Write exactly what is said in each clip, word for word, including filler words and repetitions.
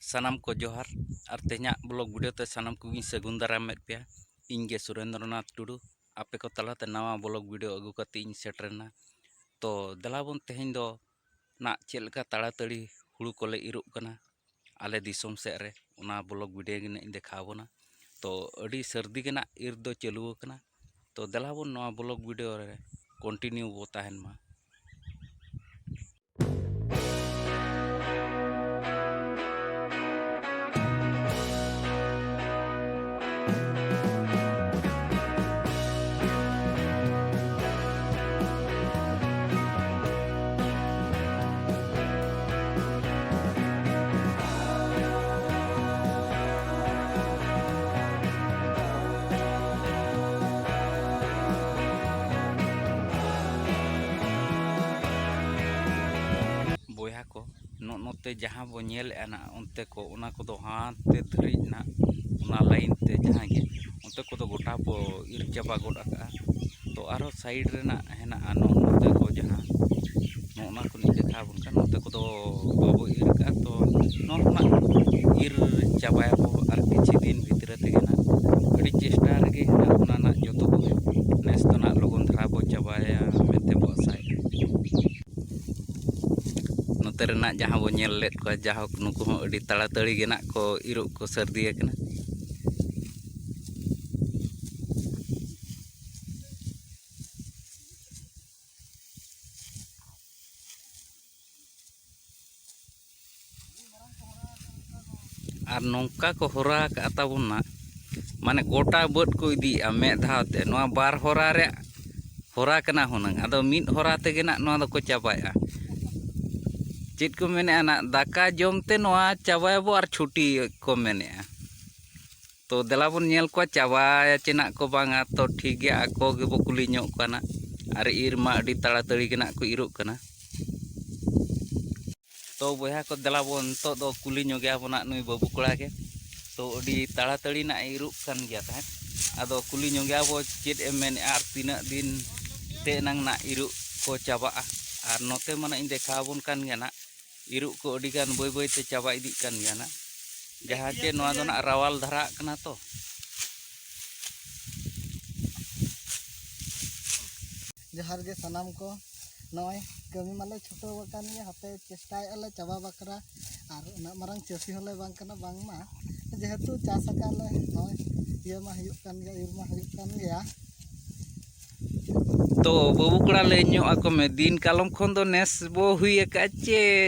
ᱥᱟᱱᱟᱢ ᱠᱚ ᱡᱚᱦᱟᱨ᱾ ᱟᱨ ᱛᱮᱦᱮᱧᱟᱜ ᱵᱞᱚᱜ ᱵᱷᱤᱰᱤᱭᱳ ᱛᱮ ᱥᱟᱱᱟᱢ ᱠᱚᱜᱮᱧ ᱥᱟᱹᱜᱩᱱ ᱫᱟᱨᱟᱢᱮᱫ ᱯᱮᱭᱟ᱾ ᱤᱧ ᱜᱮ ᱥᱩᱨᱮᱱᱫᱨᱚᱱᱟᱛᱷ ᱴᱩᱰᱩ, ᱟᱯᱮ ᱠᱚ ᱛᱟᱞᱟᱛᱮ ᱱᱟᱣᱟ ᱵᱞᱚᱜ ᱵᱷᱤᱰᱤᱭᱳ ᱟᱹᱜᱩ ᱠᱟᱛᱮ ᱤᱧ ᱥᱮᱴᱮᱨᱮᱱᱟ᱾ ᱛᱚ ᱫᱮᱞᱟ ᱵᱚᱱ ᱛᱮᱦᱮᱧ ᱫᱚ ᱱᱟᱜ ᱪᱮᱫ ᱞᱮᱠᱟ ᱛᱟᱲᱟᱛᱟᱲᱤ ᱦᱩᱲᱩ ᱠᱚᱞᱮ ᱤᱨᱚᱜ ᱠᱟᱱᱟ ᱟᱞᱮ ᱫᱤᱥᱚᱢ ᱥᱮᱫ ᱨᱮ, ᱚᱱᱟ ᱵᱞᱚᱜ ᱵᱷᱤᱰᱤᱭᱳ ᱜᱮ ᱱᱟᱜ ᱤᱧ ᱫᱮᱠᱷᱟᱣ ᱟᱵᱚᱱᱟ᱾ ᱛᱚ ᱟᱹᱰᱤ ᱥᱟᱹᱨᱫᱤ ᱜᱮ ᱱᱟᱜ ᱤᱨ ᱫᱚ ᱪᱟᱹᱞᱩ ᱟᱠᱟᱱᱟ᱾ ᱛᱚ ᱫᱮᱞᱟ ᱵᱚᱱ ᱱᱚᱣᱟ ᱵᱞᱚᱜ ᱵᱷᱤᱰᱤᱭᱳ ᱨᱮ ᱠᱚᱱᱴᱤᱱᱤᱭᱩ ᱵᱚ ᱛᱟᱦᱮᱱ ᱢᱟ᱾ ᱵᱚᱭᱦᱟ ᱠᱚ, ᱱᱚᱜᱼᱚ ᱱᱚᱛᱮ ᱡᱟᱦᱟᱸ ᱵᱚ ᱧᱮᱞᱮᱫᱼᱟ ᱱᱟᱜ, ᱚᱱᱛᱮ ᱠᱚ, ᱚᱱᱟ ᱠᱚᱫᱚ ᱦᱟᱱᱛᱮ ᱫᱷᱟᱹᱨᱤᱡ ᱱᱟᱜ, ᱚᱱᱟ ᱞᱟᱭᱤᱱ ᱛᱮ ᱡᱟᱦᱟᱸ ᱜᱮ, ᱚᱱᱛᱮ ᱠᱚᱫᱚ ᱜᱚᱴᱟ ᱵᱚ ᱤᱨ ᱪᱟᱵᱟ ᱜᱚᱫ ᱟᱠᱟᱜᱼᱟ᱾ ᱛᱚ ᱟᱨᱦᱚᱸ ᱥᱟᱭᱤᱰ ᱨᱮᱱᱟᱜ ᱦᱮᱱᱟᱜᱼᱟ ᱱᱚᱜᱼᱚ ᱱᱚᱛᱮ ᱠᱚ ᱡᱟᱦᱟᱸ, ᱱᱚᱜᱼᱚ ᱱᱟ ᱠᱚᱞᱤᱧ ᱫᱮᱠᱷᱟᱣ ᱟᱵᱚᱱ ᱠᱟᱱ, ᱱᱚᱛᱮ ᱠᱚᱫᱚ ᱵᱟᱵᱚ ᱤᱨ ᱟᱠᱟᱜᱼᱟ᱾ ᱛᱚ ᱱᱚᱣᱟ ᱠᱷᱚᱱᱟᱜ ᱤᱨ ᱪᱟᱵᱟᱭᱟᱵᱚ ᱟᱨ ᱠᱤᱪᱷᱩ ᱫᱤᱱ ᱵᱷᱤᱛᱨᱤ ᱛᱮᱜᱮ ᱱᱟᱜ᱾ ᱟᱹᱰᱤ ᱪᱮᱥᱴᱟ ᱨᱮᱜᱮ ᱦᱮᱱᱟᱜ ᱵᱚᱱᱟ ᱱᱟᱜ ᱡᱚᱛᱚ ᱠᱚᱜᱮ᱾ ᱱᱮᱥ ᱫᱚ ᱱᱟᱜ ᱞᱚᱜᱚᱱ ᱫᱷᱟᱨᱟ ᱵᱚ ᱪᱟᱵᱟᱭᱟ ᱢᱮᱱᱛᱮ ᱵᱚ ᱟᱥᱟᱭᱮᱫᱼᱟ᱾ ᱱᱚᱛᱮ ᱨᱮᱱᱟᱜ ᱡᱟᱦᱟᱸ ᱵᱚ ᱧᱮᱞ ᱞᱮᱫ ᱠᱚᱣᱟ, ᱡᱟᱭᱦᱳᱠ ᱱᱩᱠᱩ ᱦᱚᱸ ᱟᱹᱰᱤ ᱛᱟᱲᱟᱛᱟᱲᱤ ᱜᱮ ᱱᱟᱜ ᱠᱚ ᱤᱨᱚᱜ ᱠᱚ ᱥᱟᱹᱨᱫᱤ ᱟᱠᱟᱱᱟ᱾ ᱟᱨ ᱱᱚᱝᱠᱟ ᱠᱚ ᱦᱚᱨᱟ ᱟᱠᱟᱫ ᱛᱟᱵᱚᱱᱟ, ᱢᱟᱱᱮ ᱜᱚᱴᱟ ᱵᱟᱹᱫᱽ ᱠᱚ ᱤᱫᱤᱭᱮᱫᱼᱟ ᱢᱤᱫ ᱫᱷᱟᱣ ᱛᱮ᱾ ᱱᱚᱣᱟ ᱵᱟᱨ ᱦᱚᱨᱟ ᱨᱮᱭᱟᱜ ᱦᱚᱨᱟ ᱠᱟᱱᱟ ᱦᱩᱱᱟᱹᱝ, ᱟᱫᱚ ᱢᱤᱫ ᱦᱚᱨᱟ ᱛᱮᱜᱮ ᱱᱟᱜ ᱱᱚᱣᱟ ᱫᱚᱠᱚ ᱪᱟᱵᱟᱭᱮᱫᱼᱟ᱾ ᱪᱮᱫ ᱠᱚ ᱢᱮᱱᱮᱫᱼᱟ ᱱᱟᱜ, ᱫᱟᱠᱟ ᱡᱚᱢ ᱛᱮ ᱱᱚᱣᱟ ᱪᱟᱵᱟᱭᱟᱵᱚ ᱟᱨ ᱪᱷᱩᱴᱤ ᱠᱚ ᱢᱮᱱᱮᱫᱼᱟ᱾ ᱛᱚ ᱫᱮᱞᱟ ᱵᱚᱱ ᱧᱮᱞ ᱠᱚᱣᱟ ᱪᱟᱵᱟᱭᱟ ᱪᱮ ᱱᱟᱜ ᱠᱚ ᱵᱟᱝᱟ᱾ ᱛᱚ ᱴᱷᱤᱠ ᱜᱮᱭᱟ, ᱟᱠᱚ ᱜᱮᱵᱚ ᱠᱩᱞᱤ ᱧᱚᱜ ᱠᱚᱣᱟ ᱱᱟᱜ᱾ ᱟᱨ ᱤᱨ ᱢᱟ ᱟᱹᱰᱤ ᱛᱟᱲᱟᱛᱟᱲᱤ ᱜᱮ ᱱᱟᱜ ᱠᱚ ᱤᱨᱚᱜ ᱠᱟᱱᱟ᱾ ᱛᱚ ᱵᱚᱭᱦᱟ ᱠᱚ, ᱫᱮᱞᱟ ᱵᱚᱱ ᱱᱤᱛᱚᱜ ᱫᱚ ᱠᱩᱞᱤ ᱧᱚᱜᱮᱭᱟ ᱵᱚᱱ ᱱᱟᱜ ᱱᱩᱭ ᱵᱟᱹᱵᱩ ᱠᱚᱲᱟ ᱜᱮ᱾ ᱛᱚ ᱟᱹᱰᱤ ᱛᱟᱲᱟᱛᱟᱲᱤ ᱱᱟᱜ ᱮ ᱤᱨᱚᱜ ᱠᱟᱱ ᱜᱮᱭᱟ ᱛᱟᱦᱮᱸᱫ᱾ ᱟᱫᱚ ᱠᱩᱞᱤ ᱧᱚᱜᱮᱭᱟ ᱵᱚ ᱪᱮᱫ ᱮᱢ ᱢᱮᱱᱮᱫᱼᱟ ᱟᱨ ᱛᱤᱱᱟᱹᱜ ᱫᱤᱱ ᱛᱮ ᱮᱱᱟᱝ ᱱᱟᱜ ᱤᱨᱚᱜ ᱠᱚ ᱪᱟᱵᱟᱜᱼᱟ᱾ ᱟᱨ ᱱᱚᱛᱮ ᱢᱟ ᱱᱟᱜ ᱤᱧ ᱫᱮᱠᱷᱟᱣ ᱟᱵᱚᱱ ᱠᱟᱱ ᱜᱮᱭᱟ ᱱᱟᱜ᱾ ᱤᱨᱚᱜ ᱠᱚ ᱟᱹᱰᱤ ᱜᱟᱱ ᱵᱟᱹᱭ ᱵᱟᱹᱭ ᱛᱮ ᱪᱟᱵᱟ ᱤᱫᱤᱜ ᱠᱟᱱ ᱜᱮᱭᱟ ᱱᱟᱜ, ᱡᱟᱦᱟᱸ ᱪᱮ ᱱᱚᱣᱟ ᱫᱚ ᱱᱟᱜ ᱨᱟᱣᱟᱞ ᱫᱷᱟᱨᱟᱜ ᱠᱟᱱᱟ ᱛᱚ᱾ ᱡᱚᱦᱟᱨ ᱜᱮ ᱥᱟᱱᱟᱢ ᱠᱚ᱾ ᱱᱚᱜᱼᱚᱭ ᱠᱟᱹᱢᱤ ᱢᱟᱞᱮ ᱪᱷᱩᱴᱟᱹᱣ ᱟᱠᱟᱱ ᱜᱮᱭᱟ, ᱦᱟᱯᱮ ᱪᱮᱥᱴᱟᱭᱮᱫᱼᱟ ᱞᱮ ᱪᱟᱵᱟ ᱵᱟᱠᱷᱨᱟ᱾ ᱟᱨ ᱩᱱᱟᱹᱜ ᱢᱟᱨᱟᱝ ᱪᱟᱹᱥᱤ ᱦᱚᱸᱞᱮ ᱵᱟᱝ ᱠᱟᱱᱟ, ᱵᱟᱝᱢᱟ ᱡᱮᱦᱮᱛᱩ ᱪᱟᱥ ᱟᱠᱟᱫ ᱞᱮ, ᱱᱚᱜᱼᱚᱭ ᱤᱭᱟᱹ ᱢᱟ ᱦᱩᱭᱩᱜ ᱠᱟᱱ ᱜᱮᱭᱟ, ᱤᱨ ᱢᱟ ᱦᱩᱭᱩᱜ ᱠᱟᱱ ᱜᱮᱭᱟ᱾ ᱛᱚ ᱵᱟᱹᱵᱩ ᱠᱚᱲᱟ, ᱞᱟᱹᱭ ᱧᱚᱜ ᱟᱠᱚ ᱢᱮ, ᱫᱤᱱ ᱠᱟᱞᱚᱢ ᱠᱷᱚᱱ ᱫᱚ ᱱᱮᱥ ᱵᱚ ᱦᱩᱭ ᱟᱠᱟᱫ ᱪᱮ,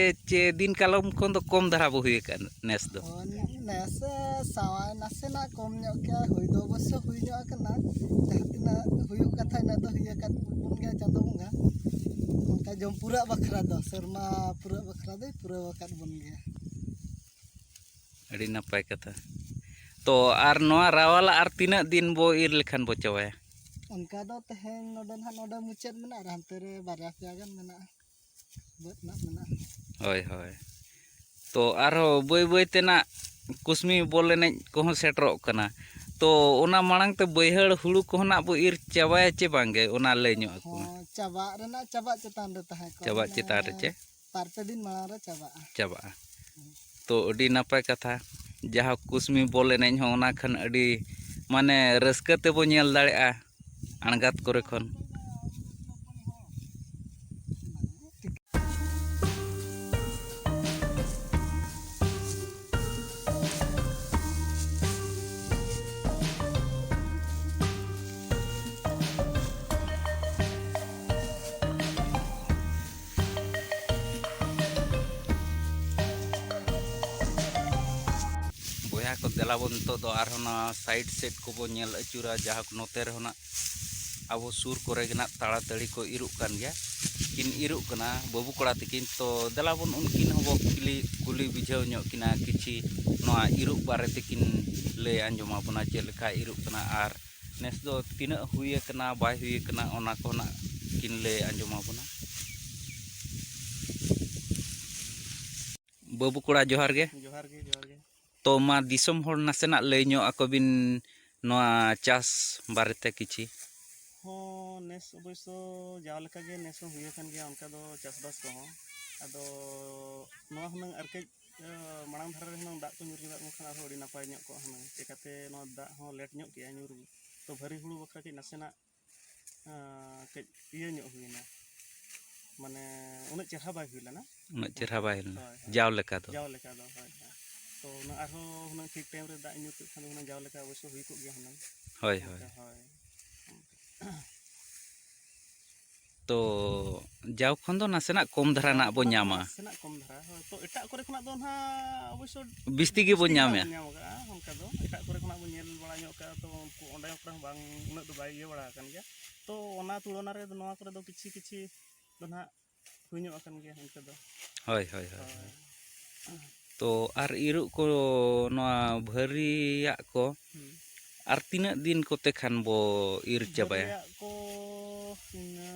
ᱪᱮ ᱫᱤᱱ ᱠᱟᱞᱚᱢ ᱠᱷᱚᱱ ᱫᱚ ᱠᱚᱢ ᱫᱷᱟᱨᱟ ᱵᱚ ᱦᱩᱭ ᱟᱠᱟᱫ ᱱᱮᱥ ᱫᱚ? ᱦᱳᱭ, ᱱᱮᱥ ᱥᱟᱶᱟᱭ ᱱᱟᱥᱮᱱᱟᱜ ᱠᱚᱢ ᱧᱚᱜ ᱜᱮᱭᱟ, ᱦᱩᱭ ᱫᱚ ᱚᱵᱚᱥᱥᱚ ᱦᱩᱭ ᱧᱚᱜ ᱟᱠᱟᱱᱟ, ᱡᱟᱦᱟᱸ ᱛᱤᱱᱟᱹᱜ ᱦᱩᱭᱩᱜ ᱠᱟᱛᱷᱟ ᱤᱱᱟᱹᱜ ᱫᱚ ᱦᱩᱭ ᱟᱠᱟᱫ ᱵᱚᱱ ᱜᱮᱭᱟ ᱪᱟᱸᱫᱳ ᱵᱚᱸᱜᱟ᱾ ᱚᱱᱠᱟ ᱡᱚᱢ ᱯᱩᱨᱟᱹᱜ ᱵᱟᱠᱷᱨᱟ ᱫᱚ, ᱥᱮᱨᱢᱟ ᱯᱩᱨᱟᱹᱜ ᱵᱟᱠᱷᱨᱟ ᱫᱚᱭ ᱯᱩᱨᱟᱹᱣ ᱟᱠᱟᱫ ᱵᱚᱱ ᱜᱮᱭᱟ᱾ ᱟᱹᱰᱤ ᱱᱟᱯᱟᱭ ᱠᱟᱛᱷᱟ᱾ ᱛᱚ ᱟᱨ ᱱᱚᱣᱟ ᱨᱟᱣᱟᱞᱟᱜ ᱟᱨ ᱛᱤᱱᱟᱹᱜ ᱫᱤᱱ ᱵᱚ ᱤᱨ ᱞᱮᱠᱷᱟᱱ ᱵᱚ ᱪᱟᱵᱟᱭᱟ? ᱚᱱᱠᱟ ᱫᱚ ᱛᱮᱦᱮᱧ ᱱᱚᱰᱮ ᱱᱟᱦᱟᱜ ᱱᱚᱰᱮ ᱢᱩᱪᱟᱹᱫ ᱢᱮᱱᱟᱜᱼᱟ, ᱟᱨ ᱦᱟᱱᱛᱮ ᱨᱮ ᱵᱟᱨᱭᱟ ᱯᱮᱭᱟ ᱜᱟᱱ ᱢᱮᱱᱟᱜᱼᱟ, ᱵᱟᱹᱫᱽ ᱱᱟᱦᱟᱜ ᱢᱮᱱᱟᱜᱼᱟ᱾ ᱦᱳᱭ, ᱦᱳᱭ᱾ ᱛᱚ ᱟᱨᱦᱚᱸ ᱵᱟᱹᱭ ᱵᱟᱹᱭ ᱛᱮ ᱱᱟᱜ ᱠᱩᱥᱢᱤ ᱵᱚᱞ ᱮᱱᱮᱡ ᱠᱚᱦᱚᱸ ᱥᱮᱴᱮᱨᱚᱜ ᱠᱟᱱᱟ᱾ ᱛᱚ ᱚᱱᱟ ᱢᱟᱲᱟᱝ ᱛᱮ ᱵᱟᱹᱭᱦᱟᱹᱲ ᱦᱩᱲᱩ ᱠᱚᱦᱚᱸ ᱱᱟᱜ ᱵᱚ ᱤᱨ ᱪᱟᱵᱟᱭᱟ ᱪᱮ ᱵᱟᱝᱜᱮ, ᱚᱱᱟ ᱞᱟᱹᱭ ᱧᱚᱜ ᱟᱠᱚ ᱢᱮ᱾ ᱦᱚᱸ, ᱪᱟᱵᱟᱜ ᱨᱮᱱᱟᱜ ᱪᱟᱵᱟᱜ ᱪᱮᱛᱟᱱ ᱨᱮ ᱛᱟᱦᱮᱸ ᱠᱚᱜᱼᱟ, ᱪᱟᱵᱟᱜ ᱢᱟᱱᱮ ᱪᱮᱛᱟᱱ ᱨᱮ ᱪᱮ? ᱵᱟᱨ ᱯᱮ ᱫᱤᱱ ᱢᱟᱲᱟᱝ ᱨᱮ ᱪᱟᱵᱟᱜᱼᱟ᱾ ᱪᱟᱵᱟᱜᱼᱟ᱾ ᱛᱚ ᱟᱹᱰᱤ ᱱᱟᱯᱟᱭ ᱠᱟᱛᱷᱟ, ᱡᱟᱦᱟᱸ ᱠᱩᱥᱢᱤ ᱵᱚᱞ ᱮᱱᱮᱡ ᱦᱚᱸ ᱚᱱᱟ ᱠᱷᱟᱱ ᱟᱹᱰᱤ ᱢᱟᱱᱮ ᱨᱟᱹᱥᱠᱟᱹ ᱛᱮᱵᱚ ᱧᱮᱞ ᱫᱟᱲᱮᱭᱟᱜᱼᱟ ᱟᱬᱜᱟᱛ ᱠᱚᱨᱮ ᱠᱷᱚᱱ᱾ ᱵᱚᱭᱦᱟ ᱠᱚ, ᱫᱮᱞᱟ ᱵᱚᱱ ᱱᱤᱛᱚᱜ ᱫᱚ ᱟᱨᱦᱚᱸ ᱱᱚᱣᱟ side ᱥᱮᱫ ᱠᱚᱵᱚᱱ ᱧᱮᱞ ᱟᱹᱪᱩᱨᱟ, ᱡᱟᱦᱟᱸ ᱱᱚᱛᱮ ᱨᱮᱦᱚᱸ ᱱᱟᱜ ᱟᱵᱚ ᱥᱩᱨ ᱠᱚᱨᱮ ᱜᱮ ᱱᱟᱜ ᱛᱟᱲᱟᱛᱟᱹᱲᱤ ᱠᱚ ᱤᱨᱚᱜ ᱠᱟᱱ ᱜᱮᱭᱟ, ᱠᱤᱱ ᱤᱨᱚᱜ ᱠᱟᱱᱟ ᱵᱟᱹᱵᱩ ᱠᱚᱲᱟ ᱛᱟᱹᱠᱤᱱ᱾ ᱛᱚ ᱫᱮᱞᱟ ᱵᱚᱱ ᱩᱱᱠᱤᱱ ᱦᱚᱸᱵᱚ ᱠᱩᱞᱤ, ᱠᱩᱞᱤ ᱵᱩᱡᱷᱟᱹᱣ ᱧᱚᱜ ᱠᱤᱱᱟ ᱠᱤᱪᱷᱤ, ᱱᱚᱣᱟ ᱤᱨᱚᱜ ᱵᱟᱨᱮ ᱛᱮᱠᱤᱱ ᱞᱟᱹᱭ ᱟᱸᱡᱚᱢ ᱟᱵᱚᱱᱟ, ᱪᱮᱫ ᱞᱮᱠᱟ ᱤᱨᱚᱜ ᱠᱟᱱᱟ ᱟᱨ ᱱᱮᱥ ᱫᱚ ᱛᱤᱱᱟᱹᱜ ᱦᱩᱭ ᱟᱠᱟᱱᱟ ᱵᱟᱭ ᱦᱩᱭ ᱟᱠᱟᱱᱟ, ᱚᱱᱟ ᱠᱚ ᱱᱟᱜ ᱠᱤᱱ ᱞᱟᱹᱭ ᱟᱸᱡᱚᱢ ᱟᱵᱚᱱᱟ᱾ ᱵᱟᱹᱵᱩ ᱠᱚᱲᱟ ᱡᱚᱦᱟᱨ ᱜᱮ᱾ ᱡᱚᱦᱟᱨ ᱜᱮ, ᱡᱚᱦᱟᱨ ᱜᱮ᱾ ᱛᱚ ᱢᱟ ᱫᱤᱥᱚᱢ ᱦᱚᱲ ᱱᱟᱥᱮᱱᱟᱜ ᱞᱟᱹᱭ ᱧᱚᱜ ᱟᱠᱚ ᱵᱤᱱ ᱱᱚᱣᱟ ᱪᱟᱥ ᱵᱟᱨᱮᱛᱮ ᱠᱤᱪᱷᱤ᱾ ᱦᱚᱸ, ᱱᱮᱥ ᱚᱵᱚᱥᱥᱚ ᱡᱟᱣ ᱞᱮᱠᱟᱜᱮ ᱱᱮᱥ ᱦᱚᱸ ᱦᱩᱭ ᱟᱠᱟᱱ ᱜᱮᱭᱟ ᱚᱱᱠᱟ ᱫᱚ ᱪᱟᱥᱵᱟᱥ ᱠᱚᱦᱚᱸ᱾ ᱟᱫᱚ ᱱᱚᱣᱟ ᱦᱩᱱᱟᱹᱝ ᱟᱨ ᱠᱟᱹᱡ ᱢᱟᱲᱟᱝ ᱫᱷᱟᱨᱟ ᱨᱮ ᱦᱩᱱᱟᱹᱝ ᱫᱟᱜ ᱠᱚ ᱧᱩᱨ ᱧᱚᱜᱟᱜ ᱠᱷᱟᱱ ᱟᱨᱦᱚᱸ ᱟᱹᱰᱤ ᱱᱟᱯᱟᱭ ᱧᱚᱜ ᱠᱚᱜᱼᱟ ᱦᱩᱱᱟᱹᱝ᱾ ᱪᱮᱠᱟᱛᱮ ᱱᱚᱣᱟ ᱫᱟᱜ ᱦᱚᱸ ᱞᱮᱴ ᱧᱚᱜ ᱠᱮᱜᱼᱟ ᱧᱩᱨ᱾ ᱛᱚ ᱵᱷᱟᱹᱨᱤ ᱦᱩᱲᱩ ᱵᱟᱠᱷᱨᱟ ᱠᱟᱹᱡ ᱱᱟᱥᱮᱱᱟᱜ ᱠᱟᱹᱡ ᱤᱭᱟᱹ ᱧᱚᱜ ᱦᱩᱭᱱᱟ, ᱢᱟᱱᱮ ᱩᱱᱟᱹᱜ ᱪᱮᱦᱨᱟ ᱵᱟᱭ ᱦᱩᱭ ᱞᱮᱱᱟ᱾ ᱩᱱᱟᱹᱜ ᱪᱮᱦᱨᱟ ᱵᱟᱭ ᱦᱩᱭ ᱞᱮᱱᱟ᱾ ᱦᱳᱭ, ᱦᱳᱭ᱾ ᱡᱟᱣ ᱞᱮᱠᱟ ᱫᱚ᱾ ᱡᱟᱣ ᱞᱮᱠᱟ ᱫᱚ, ᱦᱳᱭ, ᱦᱳᱭ᱾ ᱛᱚ ᱚᱱᱟ ᱟᱨᱦᱚᱸ ᱦᱩᱱᱟᱹᱝ ᱴᱷᱤᱠ ᱴᱟᱭᱤᱢ ᱨᱮ ᱫᱟᱜ ᱧᱩᱨ ᱠᱮᱫ ᱠᱷᱟᱱ ᱫᱚ ᱦᱩᱱᱟᱹᱝ ᱡᱟᱣ ᱞᱮᱠᱟ ᱚᱵᱚᱥᱥᱚ ᱦᱩᱭ ᱠᱚᱜ ᱜᱮᱭᱟ ᱦᱩᱱᱟᱹᱝ᱾ ᱦᱳᱭ, ᱦᱳᱭ᱾ ᱚᱱᱠᱟ, ᱦᱳᱭ᱾ ᱛᱚ ᱡᱟᱣ ᱠᱷᱚᱱ ᱫᱚ ᱱᱟᱥᱮᱱᱟᱜ ᱠᱚᱢ ᱫᱷᱟᱨᱟ ᱱᱟᱜ ᱵᱚ ᱧᱟᱢᱟ᱾ ᱱᱟᱥᱮᱱᱟᱜ ᱠᱚᱢ ᱫᱷᱟᱨᱟ, ᱦᱳᱭ᱾ ᱛᱚ ᱮᱴᱟᱜ ᱠᱚᱨᱮ ᱠᱷᱚᱱᱟᱜ ᱫᱚ ᱱᱟᱦᱟᱜ ᱚᱵᱚᱥᱥᱚ ᱵᱤᱥᱛᱤ ᱜᱮᱵᱚ ᱵᱤᱥᱛᱤ ᱧᱟᱢᱮᱜᱼᱟ᱾ ᱧᱟᱢ ᱟᱠᱟᱜᱼᱟ, ᱚᱱᱠᱟ ᱫᱚ ᱮᱴᱟᱜ ᱠᱚᱨᱮ ᱠᱷᱚᱱᱟᱜ ᱵᱚᱱ ᱧᱮᱞ ᱵᱟᱲᱟ ᱧᱚᱜ ᱠᱟᱜᱼᱟ, ᱛᱚ ᱩᱱᱠᱩ ᱚᱸᱰᱮ ᱠᱚᱨᱮ ᱦᱚᱸ ᱵᱟᱝ, ᱩᱱᱟᱹᱜ ᱫᱚ ᱵᱟᱭ ᱤᱭᱟᱹ ᱵᱟᱲᱟ ᱟᱠᱟᱱ ᱜᱮᱭᱟ᱾ ᱛᱚ ᱚᱱᱟ ᱛᱩᱞᱚᱱᱟ ᱨᱮ ᱱᱚᱣᱟ ᱠᱚᱨᱮ ᱫᱚ ᱠᱤᱪᱷᱤ ᱠᱤᱪᱷᱤ ᱫᱚ ᱱᱟᱦᱟᱜ ᱦᱩᱭ ᱧᱚᱜ ᱟᱠᱟᱱ ᱜᱮᱭᱟ ᱤᱱᱠᱟᱹ ᱫᱚ᱾ ᱦᱳᱭ, ᱦᱳᱭ, ᱦᱳᱭ᱾ ᱦᱳᱭ᱾ ᱛᱚ ᱟᱨ ᱤᱨᱚᱜ ᱠᱚ, ᱱᱚᱣᱟ ᱵᱷᱟᱹᱨᱤᱭᱟᱜ ᱠᱚ ᱦᱩᱸ᱾ ᱟᱨ ᱛᱤᱱᱟᱹᱜ ᱫᱤᱱ ᱠᱚᱛᱮ ᱠᱷᱟᱱ ᱵᱚ ᱤᱨ ᱪᱟᱵᱟᱭᱟ? ᱵᱷᱟᱹᱨᱤᱭᱟᱜ ᱠᱚ ᱤᱱᱟᱹ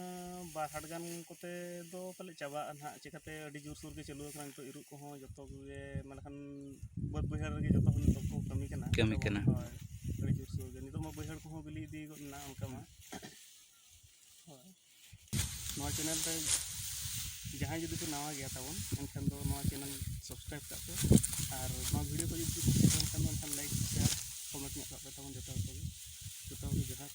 ᱵᱟᱨ ᱦᱟᱴ ᱜᱟᱱ ᱠᱚᱛᱮ ᱫᱚ ᱯᱟᱞᱮ ᱪᱟᱵᱟᱜᱼᱟ ᱱᱟᱦᱟᱜ, ᱪᱤᱠᱟᱹᱛᱮ ᱟᱹᱰᱤ ᱡᱳᱨᱥᱳᱨ ᱜᱮ ᱪᱟᱹᱞᱩ ᱟᱠᱟᱱᱟ ᱱᱤᱛᱚᱜ ᱤᱨᱚᱜ ᱠᱚᱦᱚᱸ ᱡᱚᱛᱚ ᱠᱚᱜᱮ, ᱢᱟᱱᱮ ᱠᱷᱟᱱ ᱵᱟᱹᱫᱽ ᱵᱟᱹᱭᱦᱟᱹᱲ ᱨᱮᱜᱮ ᱡᱚᱛᱚ ᱦᱚᱲ ᱱᱤᱛᱚᱜ ᱠᱚ ᱠᱟᱹᱢᱤ ᱠᱟᱱᱟ᱾ ᱠᱟᱹᱢᱤ ᱠᱟᱱᱟ᱾ ᱦᱳᱭ, ᱟᱹᱰᱤ ᱡᱳᱨᱥᱳᱨ ᱜᱮ᱾ ᱱᱤᱛᱚᱜ ᱢᱟ ᱵᱟᱹᱭᱦᱟᱹᱲ ᱠᱚᱦᱚᱸ ᱵᱤᱞᱤ ᱤᱫᱤ ᱜᱚᱫ ᱮᱱᱟ ᱚᱱᱠᱟ ᱢᱟ᱾ ᱦᱳᱭ᱾ ᱱᱚᱣᱟ ᱪᱮᱱᱮᱞ ᱨᱮ ᱡᱟᱦᱟᱸᱭ ᱡᱩᱫᱤ ᱯᱮ ᱱᱟᱣᱟ ᱜᱮᱭᱟ ᱛᱟᱵᱚᱱ, ᱮᱱᱠᱷᱟᱱ ᱫᱚ ᱱᱚᱣᱟ ᱪᱮᱱᱮᱞ ᱥᱟᱵᱥᱠᱨᱟᱭᱤᱵᱽ ᱠᱟᱜ ᱯᱮ᱾ ᱟᱨ ᱱᱚᱣᱟ ᱵᱷᱤᱰᱤᱭᱳ ᱠᱚ ᱡᱩᱫᱤ ᱯᱮ ᱠᱩᱥᱤᱭᱟᱜ ᱠᱟᱱ ᱠᱷᱟᱱ ᱫᱚ ᱮᱱᱠᱷᱟᱱ ᱞᱟᱭᱤᱠ, ᱥᱮᱭᱟᱨ, ᱠᱚᱢᱮᱱᱴ ᱧᱚᱜ ᱠᱟᱜ ᱯᱮ ᱛᱟᱵᱚᱱ ᱡᱚᱛᱚ ᱦᱚᱲ ᱠᱚᱜᱮ᱾ ᱡᱚᱛᱚ ᱦᱚᱲ ᱜᱮ ᱡᱚᱦᱟᱨ᱾